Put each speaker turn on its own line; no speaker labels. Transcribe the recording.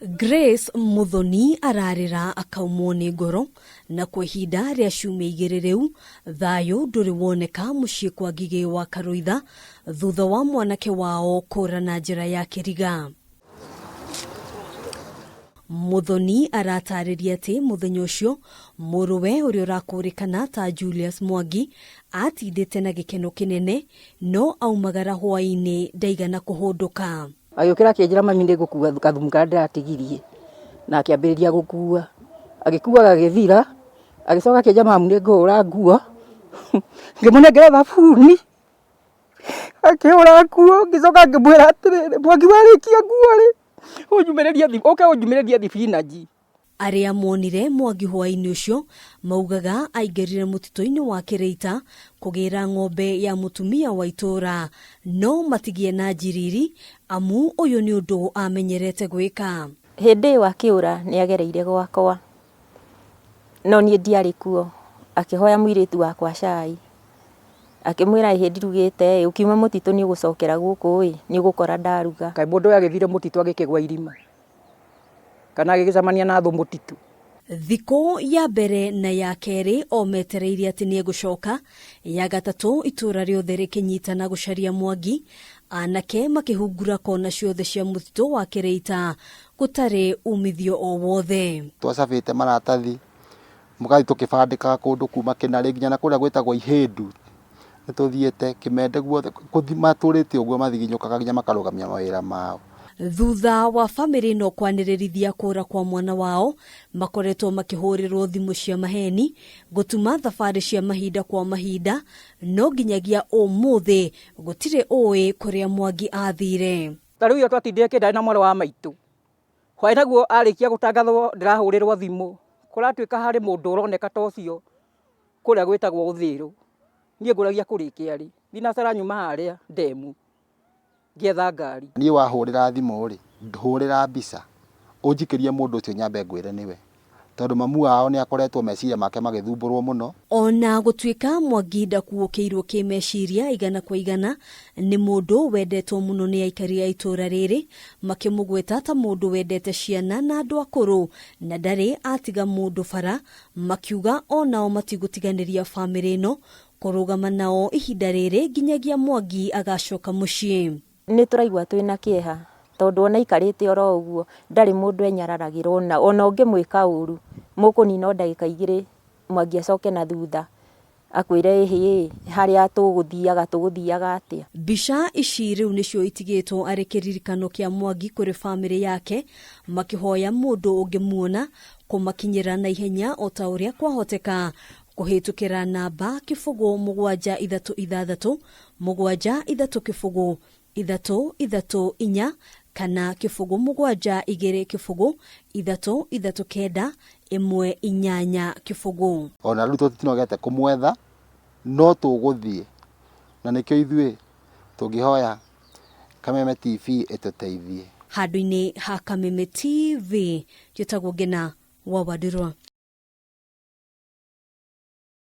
Grace Muthoni ararĩra akaumwo nĩ ngoro na kwa ihinda rĩa ciumia igĩrĩ rĩu thayũ ndũrĩ woneka mũciĩ kwa Ngigĩ wa Karũitha thutha wa mwanake wao kũra na njĩra ya kĩriga. Muthoni aratarĩria atĩ mũthenya ũcio mũrũwe ũrĩa ũrakũrĩkana ta Julius Mwangi atindĩte na gĩkeno kĩnene no aumagara hwaĩ-inĩ ndaigana kũhũndũka.
Agĩũkĩra akĩnjĩra mami nĩ ngũkua gathumu karĩa ndĩratigirie na akĩambĩrĩria gũkua. Agĩkua gagĩthira, agĩcoka akĩnjĩra mamu nĩ ngũhũra nguo, ngĩmũnengera thabuni, akĩhũra nguo, ngĩcoka ngĩmwĩra atĩrĩrĩ, Mwangi warĩkia nguo rĩ, ũke ũnjumĩrĩrie thibinanji.
Arĩa monire Mwangi hwaĩ-inĩ ũcio maugaga aingĩrire mũtitũ-inĩ wa Kĩrĩita kũgĩra ng'ombe ya mũtumia wa itũũra no matigie na njiriri amu ũyũ nĩ ũndũ amenyerete gwĩka.
Hĩndĩ ĩyo akĩũra nĩ agereire gwakwa no niĩ ndiarĩ kuo, akĩhoya mũirĩtu wakwa cai, akĩmwĩra ĩhĩ ndirugĩte ĩ, ũkiuma mũtitũ nĩ ũgũcokera gũkũ ĩ, nĩ ũgũkora ndaruga.
Kaĩ mũndũ ũyũ agĩthire mũtitũ agĩkĩgwa irima? Kana agĩgĩcemania na thũ mũtitũ.
Thikũ ya mbere na ya kerĩ o metereire atĩ nĩ egũcoka, ya gatatũ itũũra rĩothe rĩkĩnyitana gũcaria Mwangi, anake makĩhungura kona ciothe cia mũtitũ wa Kĩrĩita gũtarĩ umithio o wothe.
Twacabĩte maratathi, mũgathiĩ tũkĩbandĩkaga kũndũ kuma Kĩnarĩ nginya na kũrĩa gwĩtagwo Ihĩndu, nĩ tũthiĩte Kĩmende guothe, gũthiĩ matũrĩte ũguo mathiginyũkaga nginya makarũgamia mawĩra mao.
Thutha wa famĩlĩ ĩno kwanĩrĩrithia kũra kwa mwana wao, makoretwo makĩhũrĩrwo thimũ cia maheni, gũtuma thabarĩ cia mahinda kwa mahinda, no nginyagia ũmũthĩ gũtirĩ ũĩ kũrĩa Mwangi athire.
Ta rĩu ira twatindire kĩndarĩ na mwarĩ wa maitũ, hwaĩ naguo arĩkia gũtangathwo ndĩrahũrĩrwo thimũ, kũratuĩka harĩ mũndũ ũroneka ta ũcio kũrĩa gwĩtagwo Ũthĩrũ. Niĩ ngũragia kũrĩkia rĩ, thinacara nyuma harĩa ndemu ngĩetha ngari.
Niĩ wahũrĩra thimũ rĩ, hũrĩra mbica, ũnjikĩrie mũndũ ũcio nyambe ngwĩre nĩwe. Tondũ mamu wao nĩ akoretwo meciria make magĩthumbũrwo mũno.
Ona gũtuĩka Mwangi ndakuũkĩirwo kĩmeciria igana kwa igana, nĩ mũndũ wendetwo mũno nĩ aikari a itũũra rĩrĩ, makĩmũgweta ta mũndũ wendete ciana na andũ akũrũ na ndarĩ atiga mũndũ bara, makiuga onao matigũtiganĩria famĩlĩ ĩno, kũrũgama nao ihinda rĩrĩ nginyagia Mwangi agacoka mũciĩ.
Nĩ tũraigua twĩna kĩeha tondũ ona aikarĩte oro ũguo ndarĩ mũndũ enyararagĩra ona, ona ũngĩmwĩka ũru mũkũnina o ndagĩka igĩrĩ Mwangi acoke na thutha akwĩre ĩhĩ harĩa tũgũthiaga tũgũthiaga atĩa.
Mbica ici rĩu nĩcio itigĩtwo arĩ kĩririkano kĩa Mwangi kũrĩ famĩlĩ yake, makĩhoya mũndũ ũngĩmuona kũmakinyĩra na ihenya o ta ũrĩa kwahoteka kũhĩtũkĩra namba kĩbũgũ mũgwanja ithatũ ithathatũ mũgwanja ithatũ kĩbũgũ ithatũ ithatũ inya kana kĩbũgũ mũgwanja igĩrĩ kĩbũgũ ithatũ ithatũ kenda ĩmwe inyanya kĩbũgũ.
Ona rĩu tũtinogete kũmwetha no tũgũthiĩ na nĩkĩo ithuĩ tũngĩhoya Kameme TV ĩtũteithie.
Handũ-inĩ ha Kameme TV, njĩtagwo Ngena wa Wandirwa.